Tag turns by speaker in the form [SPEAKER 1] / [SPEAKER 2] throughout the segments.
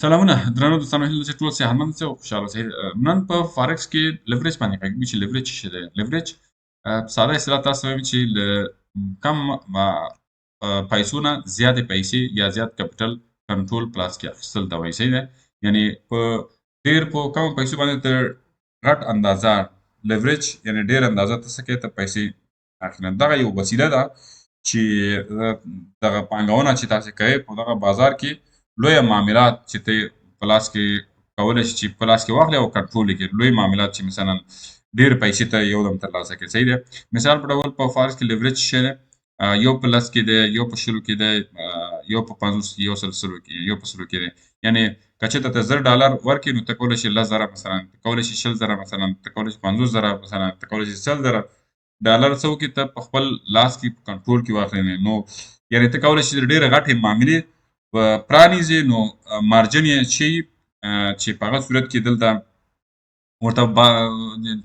[SPEAKER 1] سلامونه درنو دوستانو، هیله چې ټول صحتمند اوسئ او خوشحاله اوسئ. نن په فارکس کې لیوریج باندې غږیږو چې لیوریج څه شی دی. لیوریج په ساده اصطلاح تاسو وایم چې له کم پیسو نه زیاتې پیسې یا زیات کپیټل کنټرول په لاس کې اخیستل ته وایي، صحیح دی. یعنی په ډیر په کمو پیسو باندې تر غټ اندازه لیوریج، یعنی ډیر اندازه ته څه کوې، ته پیسې اخلي. دغه یو وسیله ده چې دغه پانګونه چې تاسو کوئ په دغه بازار کې، لویه معاملات چې ته په لاس کې کولی شي چې په لاس کې واخلې او کنټرول یې کړې، لوی معاملات چې مثلا ډېر پیسې ته یو دم ترلاسه کړې، صحیح دی. مثال په ډول په فارس کې لیوریج څه شی دی؟ یو په 10 کې دی، یو په 20 کې دی، یو په 50 کې، یو سل سلو کې، یو په 100 کې دی. یعنی که چېرته ته 1000 ډالر ورکړې، نو ته کولی شې 10,000 مثلا، ته کولی شې 20,000 مثلا، ته کولی شې 50,000 مثلا، ته کولی شې 100,000 ډالر څه وکړې، ته په خپل لاس کې په کنټرول کې واخلې. نو یعنی ته کولی شې ډېرې غټې معاملې پرانیزې، نو مارجن یې چې په هغه صورت کې دلته ورته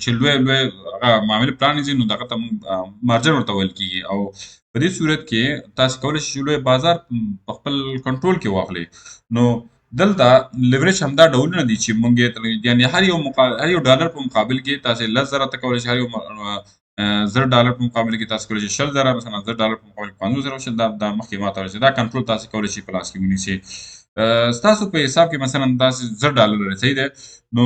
[SPEAKER 1] چې لوی لوی هغه معاملې پرانیزي، نو دغه ته موږ مارجن ورته ویل کېږي. او په دې صورت کې تاسو کولی شئ چې لوی بازار په خپل کنټرول کې واخلئ. نو دلته لیوریج همدا ډولونه دي چې مونږ یعنی هر یو ډالر په مقابل کې تاسو 10,000 ته کولی شئ، هر یو 1000 ډالر په مقابل کې تاسو کولی شئ 20,000 مثلا، 1000 ډالر په مقابل کې 50,000 شل. دا مخکې ما ته چې دا کنټرول تاسو کولی شئ په لاس کې ونیسئ. ستاسو په حساب کې مثلا تاسو 1000 ډالر لرئ، صحیح ده. نو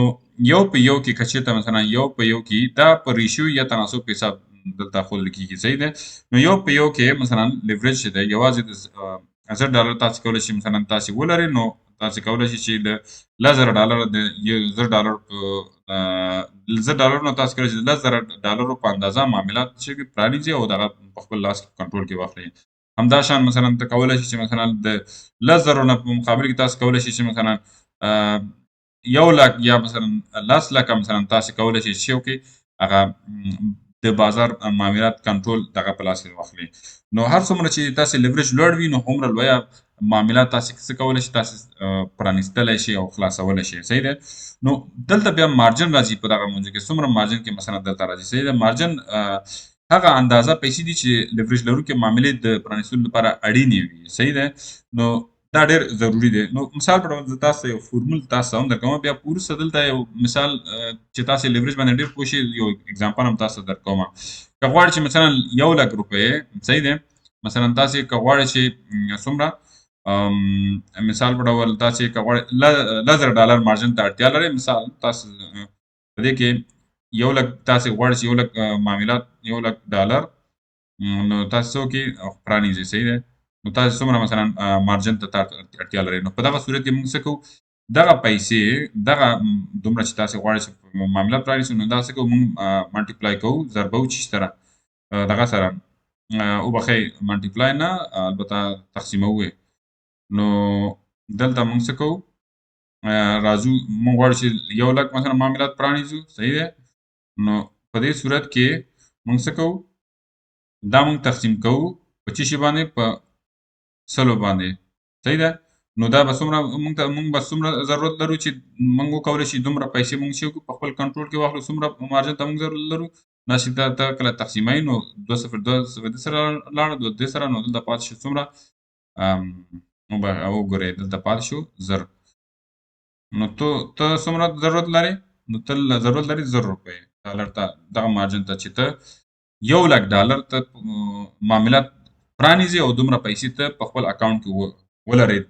[SPEAKER 1] یو په یو کې که چېرته مثلا یو په یو کې، دا په ریشو یا تناسب په حساب دلته ښودل کېږي، صحیح ده. نو یو په یو کې مثلا لیوریج چې دی، یوازې د 1000 ډالر تاسو کولی شئ مثلا تاسو ولرئ، نو تاسو کولی شئ چې د 10,000 ډالر، د 1000 ډالر په 1000 ډالر، نو تاسو کولی شئ د 10,000 ډالرو په اندازه معاملات چې پرانیزئ او دغه په خپل لاس کې کنټرول کې واخلئ. همدا شان مثلا ته کولی شئ چې مثلا د 10,000 نه په مقابل کې تاسو کولی شئ چې مثلا 1 لک یا مثلا 10 لکه مثلا تاسو کولی شئ چې وکړئ، هغه د بازار معاملات کنټرول دغه په لاس کې واخلئ. نو هر څومره چې تاسو لیوریج لوړ وي، نو هومره لویه معاملات تاسو څه کولی شئ، تاسو پرانیستلی شئ او خلاصولی شئ، صحیح ده. نو دلته بیا مارجن راځي. په دغه موضوع کې څومره مارجن کې مثلا دلته راځي، صحیح ده. مارجن هغه اندازه پیسې دي چې لیوریج لرونکي معاملې د پرانیستلو لپاره اړینې وي، صحیح ده. نو دا ډېر ضروري دی. نو مثال په ډول زه تاسو یو فورمول تاسو هم درکوم، بیا وروسته دلته یو مثال چې تاسو لیوریج باندې ډېر پوه شئ، یو اگزامپل هم تاسو درکوم. که غواړئ چې مثلا 1 لک روپۍ، صحیح ده، مثلا تاسو که غواړئ چې څومره، مثال په ډول تاسو که غواړئ 10,000 ډالر مارجن ته اړتیا لرئ، مثال تاسو په دې کې 1 لک تاسو غواړئ چې 1 لک معاملات، 1 لک ډالر، نو تاسو څه وکړئ، پرانیزئ، صحیح ده. نو تاسو څومره مثلا مارجن ته اړتیا لرئ؟ نو په دغه صورت کې موږ څه کوو؟ دغه پیسې، دغه دومره چې تاسو غواړئ چې معامله پرانیزئ، نو دا څه کوو؟ موږ multiply کوو، ضربو چې سره دغه سره، وبخښئ، multiply نه، البته تقسیموو. نو دلته موږ څه کوو؟ راځو، موږ غواړو چې 1 لک مثلا معاملات پرانیزو، صحیح ده. نو په دې صورت کې موږ څه کوو؟ دا موږ تقسیم کوو په څه شي باندې؟ په 100 باندې، صحیح ده. نو دا به څومره موږ ته، موږ به څومره ضرورت لرو چې موږ وکولی شي دومره پیسې موږ چې په خپل کنټرول کې واخلو؟ څومره مارجن ته موږ ضرورت لرو؟ دا چې ته کله تقسیموي، نو دوه صفر دوه صفر دې سره لاړه، دوه دې سره، نو دلته پاتې شو څومره؟ وګورئ، دلته پاتې شو 1000. نو ته څومره ضرورت لرې؟ نو ته ضرورت لرې 1000 روپۍ ډالر ته، دغه مارجن ته چې ته 1 لک ډالر ته معاملات پرانیزې او دومره پیسې ته په خپل اکاونټ کې ولرې.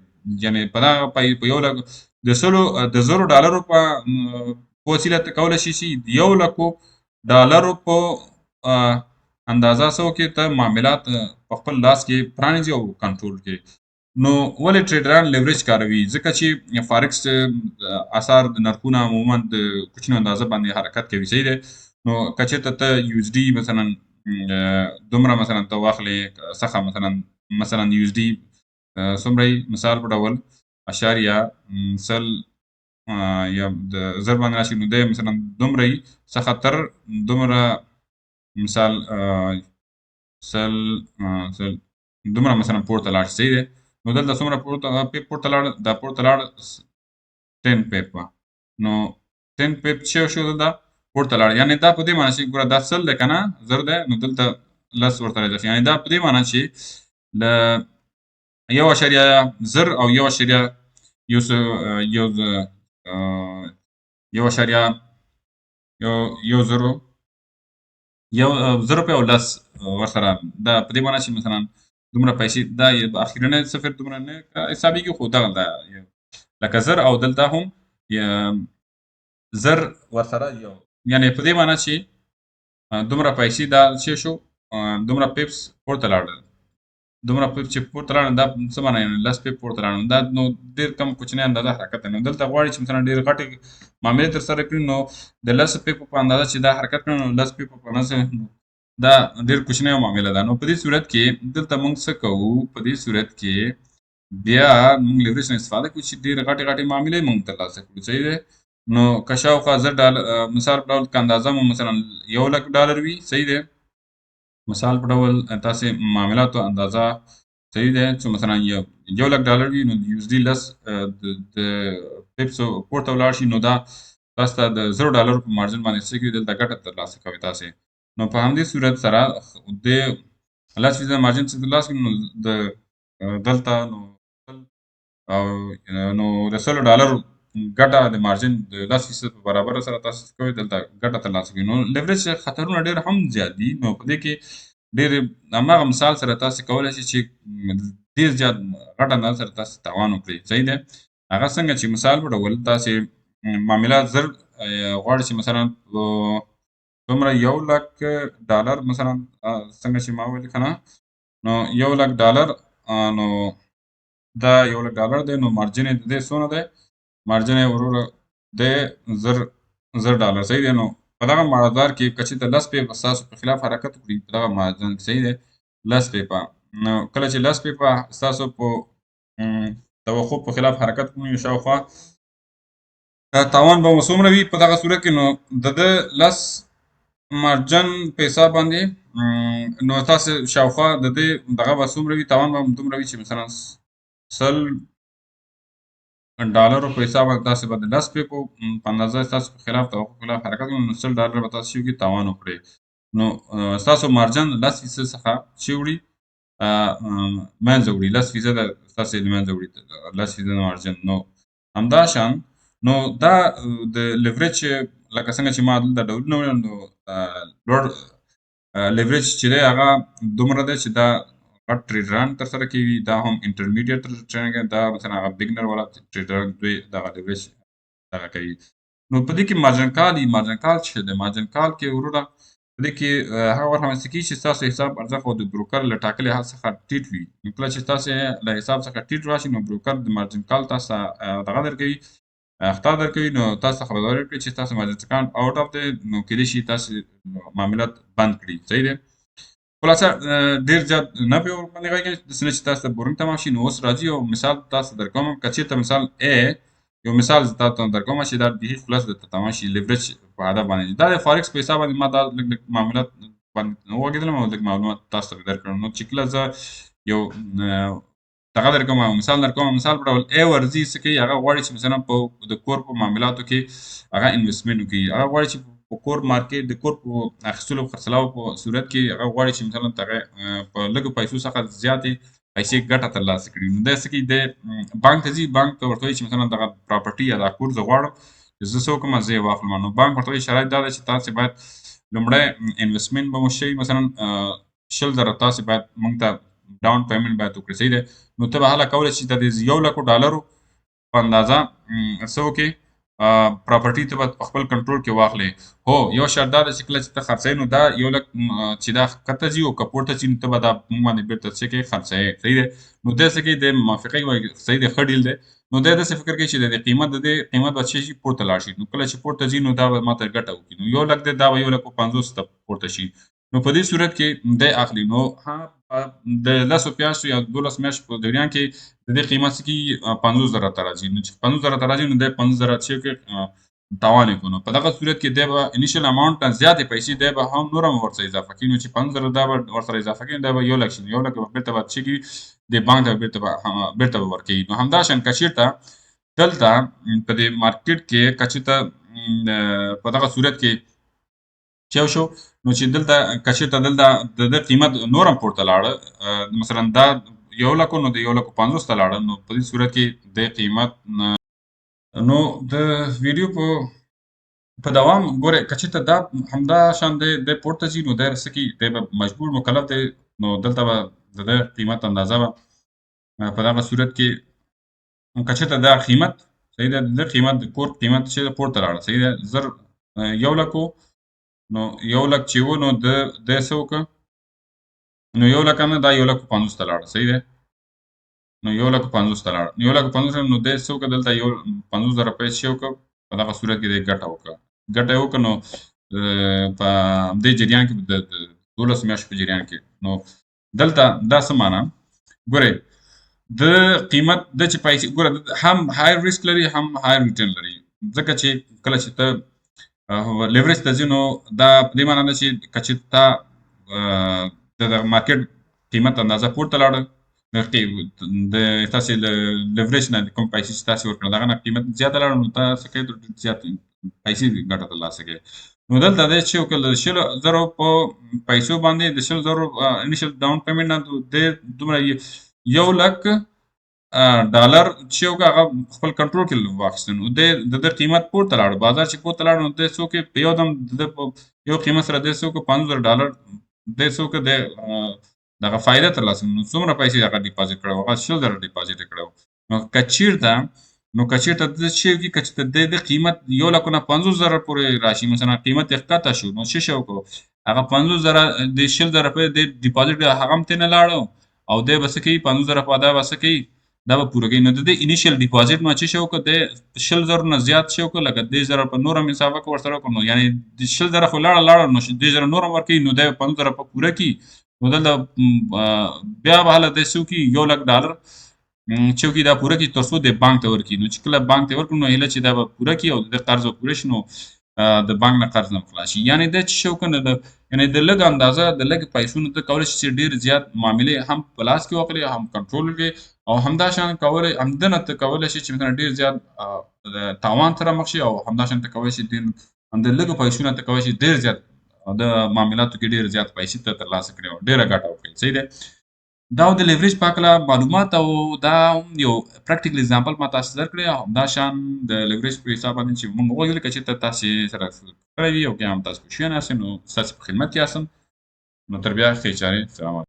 [SPEAKER 1] یعنی په دغه په 1 لک د 100 د 1000 ډالرو په وسیله ته کولی شي چې 1 لکو ډالرو په اندازه څه وکړې، ته معاملات په خپل لاس کې پرانیزې او کنټرول کړې. نو ولې ټریډران لیوریج کاروي؟ ځکه چې فارکس اسعار د نرخونه عموما د کوچنیو اندازه باندې حرکت کوي، صحیح دی. نو که چېرته ته یو اس ډي مثلا دومره مثلا ته واخلې څخه مثلا یو اس ډي څومره، مثال په ډول اشاریه 100 یا د 1000 باندې راشي، نو دی مثلا دومره څخه تر دومره، مثال 100 100 دومره مثلا پورته لاړ شي، صحیح دی. نو دلته څومره پورته لاړ؟ دا پورته لاړ 10 pip. نو 10 pip چې شو، دلته پورته لاړ، یعنی دا په دې معنی چې ګوره دا 100 دی که نه، 1000 دی، نو دلته 10 ورته راځي. یعنی دا په دې معنی چې له 1.100 او یو اشاریه یو څه یو یو اشاریه یو یو زرو یو زر روپۍ او لس ورسره. دا په دې معنی چې مثلا دومره پیسې دا اخرنی صفر دومره نه حسابېږي، خو دغه دا لکه زر او دلته هم زر ورسره یو، یعنی په دې معنی چې دومره پیسې دا چې شو دومره pips پورته لاړل، دومره pip چې پورته لاړل دا څه معنی؟ یعنی لس pip پورته لاړل، دا نو ډېر کم کوچنی اندازه حرکت دی. نو دلته غواړي چې مثلا ډېر غټې معاملې ترسره کړي، نو د لس pip په اندازه چې دا حرکت کړي، نو لس pip په اندازه دا ډېر کوچنی معامله ده. نو په دې صورت کې دلته موږ څه کوو؟ په دې صورت کې بیا موږ leverage نه استفاده کوو چې ډېر غټې غټې معاملې موږ ترلاسه کړو، صحیح دی. نو که شاوخوا زر ډالر مثال په ډول که اندازه مو مثلا یو لک ډالر وي، صحیح دی، مثال په ډول تاسې معاملاتو اندازه، صحیح دی، چې مثلا یو لک ډالر وي، نو یو اس ډي لس د pips پورته ولاړ شي، نو دا تاسو ته د زرو ډالرو په margin باندې څه کوي؟ دلته ګټه ترلاسه کوي تاسې. نو په همدې صورت سره د لس فیصده margin چې ترلاسه کړي، نو د دلته نو او نو د سلو ډالرو ګټه د margin د لس فیصد په برابر سره تاسو څه کوئ؟ دلته ګټه ترلاسه کوئ. نو leverage خطرونه ډېر هم زیات دي، نو په دې کې ډېر هماغه مثال سره تاسو کولی شئ چې ډېر زیات غټه اندازه سره تاسو تاوان وکړئ، صحیح دی. هغه څنګه چې مثال په ډول تاسې معاملات زر غواړئ چې مثلا څومره یو لک ډالر مثلا څنګه چې ما وویل که نه، نو یو لک ډالر، نو دا یو لک ډالر دی، نو margin یې د دې څونه دی؟ margin یې وروره دی زر ډالر، صحیح دی. نو په دغه بازار کې که چېرته لس pip ستاسو په خلاف حرکت وکړي په دغه margin کې، صحیح دی، لس pip ه، نو کله چې لس pip ه ستاسو په توقع په خلاف حرکت وکړي، نو شاوخوا تاوان به مو څومره وي په دغه صورت کې؟ نو د ده لس margin په حساب باندې نو تاسو شاوخوا د دې دغه به څومره وي؟ تاوان به دومره وي چې مثلا سل ډالرو په حساب باندې تاسو به د لس pip و په اندازه ستاسو په خلاف توقع خلاف حرکت وکړي، نو سل ډالر به تاسو شي کې تاوان وکړئ. نو ستاسو margin لس فیصد څخه چې وړي منځه وړي، لس فیصده ستاسو یې له منځه وړي، لس فیصده margin. نو همدا شان نو دا د leverage لکه څنګه چې ما دلته ډولونه وویل، نو لوړ leverage چې دی هغه دومره دی چې دا غټ trader ان ترسره کوي، دا هم intermediate trader، دا مثلا هغه beginner والا trader ان دوی دغه leverage دغه کوي. نو په دې کې margin call وي. margin call چې دی، margin call کې وروره په دې کې هغه وخت رامنځته کېږي چې ستاسو حساب ارزښت او د broker له ټاکلي حد څخه ټیټ وي. نو کله چې ستاسو له حساب څخه ټیټ راشي، نو broker د margin call تاسو ته دغه درکوي، اخطار درکوي، نو تاسو ته خبرداری ورکړي چې ستاسو margin account out of دی، نو کېدای شي تاسو معاملات بند کړي، صحیح دی. خلاصه ډېر زیات نه پرې ورباندې غږېږم، داسې نه چې تاسو ته boring تمام شي. نو اوس راځي یو مثال تاسو ته درکوم، که چېرته مثال ای یو مثال زه تاسو ته درکوم چې دا بیخي خلاص درته تمام شي leverage په هدف باندې. دا د فارکس په حساب باندې ما دا لږ لږ معاملات باندې وغږېدلم او لږ معلومات تاسو ته درکړم. نو چې کله زه یو دغه درکوم او مثال درکوم، مثال په ډول ای ورځي څه کوي، هغه غواړي چې مثلا په د کور په معاملاتو کې هغه investment وکړي، هغه غواړي چې په کور market د کور په اخیستلو خرڅلاو په صورت کې هغه غواړي چې مثلا هغه په لږو پیسو څخه زیاتې پیسې ګټه ترلاسه کړي. نو دی څه کوي؟ دی بانک ته ځي، بانک ته ورته وایي چې مثلا دغه property یا دا کور زه غواړم چې زه څه وکړم، زه یې واخلم. نو بانک ورته وایي شرایط دا دی چې تاسې باید لومړی investment به مو شوي مثلا شل زره تاسې باید موږ ته down payment باید وکړئ، صحیح دی. نو ته به هله کولی شې چې د دې یو لکو ډالرو په اندازه څه وکړې، property ته به په خپل کنټرول کې واخلې. هو یو شرط دا دی چې کله چې ته خرڅوې نو دا یو لک چې دا ښکته ځي او که پورته ځي نو ته به دا موږ باندې بېرته څه کوې، خرڅوې، صحیح دی. نو دی څه کوي، دی موافقه کوي، وایي صحیح دی، ښه deal دی. نو دی داسې فکر کوي چې د دې قیمت د دې قیمت به څه شي پورته لاړ شي، نو کله چې پورته ځي نو دا به ما ته ګټه وکړي، نو یو لک دی دا به یو لک او پنځوس ته پورته شي. نو په دې صورت کې دی اخلي. نو د لسو میاشتو یا دولس میاشتو په جریان کې د دې قیمت څه کېږي، پنځوس زره ته راځي. نو چې پنځوس زره ته راځي نو دی پنځوس زره څه کوي، تاوان یې کړو. نو په دغه صورت کې دی به initial amount نه زیاتې پیسې دی به هم نور هم ورسره اضافه کړي. نو چې پنځوس زره دا به ورسره اضافه کړي، دا به یو لک شي. نو یو لک به بېرته به څه کېږي، د بانک ته بېرته به ورکوي. نو همدا شان که چېرته دلته په دې market کې که چېرته په دغه صورت کې چې یو شو، نو چې دلته که چېرته دلته د ده قیمت نور هم پورته لاړ، مثلا دا یو لک نو د 1 لک 50 ته لاړه، نو په دې صورت کې د قیمت. نو د ویډیو په دوام ګوره، که چېرته دا همدا شان دی د پورته ځي، نو دی به څه کوي؟ دی به مجبور مکلف دی، نو دلته به د ده قیمت اندازه به په دغه صورت کې، که چېرته دا قیمت، صحیح ده، د قیمت، د کور قیمت چې پورته لاړه، صحیح ده، 1 لک، نو 1 لک چې و، نو د څه وکړه؟ نو 1 لک نه دا 1 لک 50 ته لاړه، صحیح ده، نو 1 لک 50 ته لاړه، 1 لک 50. نو دی څه وکړه؟ دلته یو 50,000 پیسې وکړه. په دغه صورت کې دی ګټه وکړه، ګټه یې وکړه. نو په همدې جریان کې، د 12 میاشتو په جریان کې، نو دلته دا څه معنا؟ ګورئ، د قیمت د چې پیسې، ګوره، هم high risk لري، هم high return لري، ځکه چې کله چې ته leverage ته ځې، نو دا په دې معنا ده چې که چې تا د market قیمت اندازه پورته لاړه، د تاسې له leverage نه کوم پیسې چې تاسې ورکړه، دغه نه قیمت زیاته لاړه، نو تا څه کوې؟ زیات پیسې ګټه ترلاسه کوې. نو دلته دی چې وکړل، د 20,000 په پیسو باندې، د 20,000 initial down payment نه د دومره 1 لک ډالر چې وکړه، هغه خپل کنټرول کې واخیست. نو د ده قیمت پورته لاړ، بازار چې پورته لاړ، نو دی څوک په یو دم د ده په یو قیمت سره دی څوک 50,000 ډالر دی څوک د دغه فایده ترلاسه. نو څومره پیسې هغه deposit کړو؟ هغه 20,000 deposit کړو. نو که چیرته د چې وکړي، که چیرته د قیمت 1 لک نه 50,000 پورې راشي، مثلا قیمت یې ښکته شو، نو څه شی وکړو؟ هغه 50,000، د 20,000 روپۍ د deposit هغه هم ترېنه لاړو، او دی به څه کوي؟ 50,000 په دا به څه کوي؟ دا به پوره کوي. نو د دې initial deposit ما چې شو وکړ، د 20,000 نه زیات شو وکړ، لکه 30,000 په نور هم اضافه کړ ورسره وکړ. نو یعنی د 20,000 خو لاړه لاړه، نو 30,000 نور هم ورکوي، نو دی 50,000 په پوره کړي. نو دلته بیا به هله دی څه وکړي؟ 1 لک ډالر چې وکړي، دا پوره کړي، تر څو د بانک ته ورکړي. نو چې کله بانک ته ورکړي، نو هیله چې دا به پوره کړي او د قرض به پوره شي، نو د بانک نه قرض نه خلاص شي. یعنی د چې شو کنه، یعنی د لږ اندازه، د لږ پیسو نه ته کولی شي چې ډیر زیات معاملې هم په لاس کې واخلي، هم کنټرول کړي، او همدا شان کولی، همدنه ته کولی شي چې مثلا ډیر زیات تاوان سره مخ شي، او همدا شان ته کولی شي هم د لږ پیسو نه ته کولی شي ډیر زیات د معاملاتو کې ډیر زیات پیسې ته ترلاسه کړي او ډیره ګټه وکړي. صحیح ده؟ دا د leverage په هکله معلومات او دا هم یو practical example ما تاسو درکړی، او همدا شان د leverage په حساب باندې چې موږ وغوښتل. که چېرته تاسې سره کړی وي او که هم تاسو پوه شوي یاست، نو ستاسو په خدمت کې یاستم. نو تر بیا، ښې چارې، سلام.